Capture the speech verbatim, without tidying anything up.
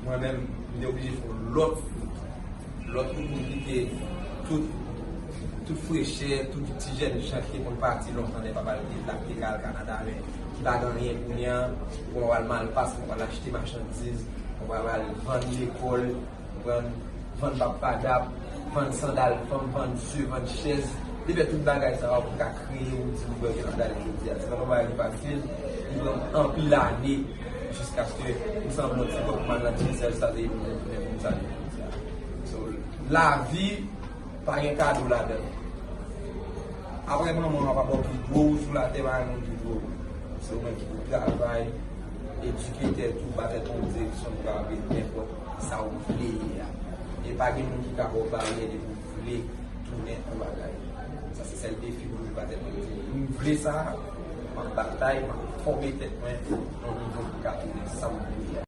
Mwen menm, m te oblije fè yon lòt wout. Lòt wout pou m kite tout, tout frechè, tout ti jèn jan ki te konn pati lontan lè papa yo te la, te ka al Kanada, men ki pa gen anyen kounye a. Ou konprann, w al Malpas, ou al achte machandiz, ou al vann lekòl, ou konprann, vann bab padap, vann sandal fanm, vann ze, vann chèz. Li fè tout bagay sa yo pou ka kreye yon ti nouvèl ke n ap gade jodi a. Se pa yon bagay ki fasil, li pran anpil ane jiskaske m sanble yon ti kòk mal nan ti sèl sa te ye pou mwen, pou mwen, pou m sa ye jodi a. So, lavi pa gen kado ladan. Apre manman w, pa gen pi gwo ou sou latè, pa gen moun pi gwo ou. Se ou menm ki pou travay, edike tèt ou, ba tèt ou yon direksyon pou kapab nenpòt sa ou vle ye a. E pa gen moun ki ka ba w baryè depi ou vle tounen yon bagay. Sa se sèl defi pou nou ba tèt nou. M vle sa, m ap batay, m ap fòme tèt mwen nan yon nivo ki ka tounen sa m vle.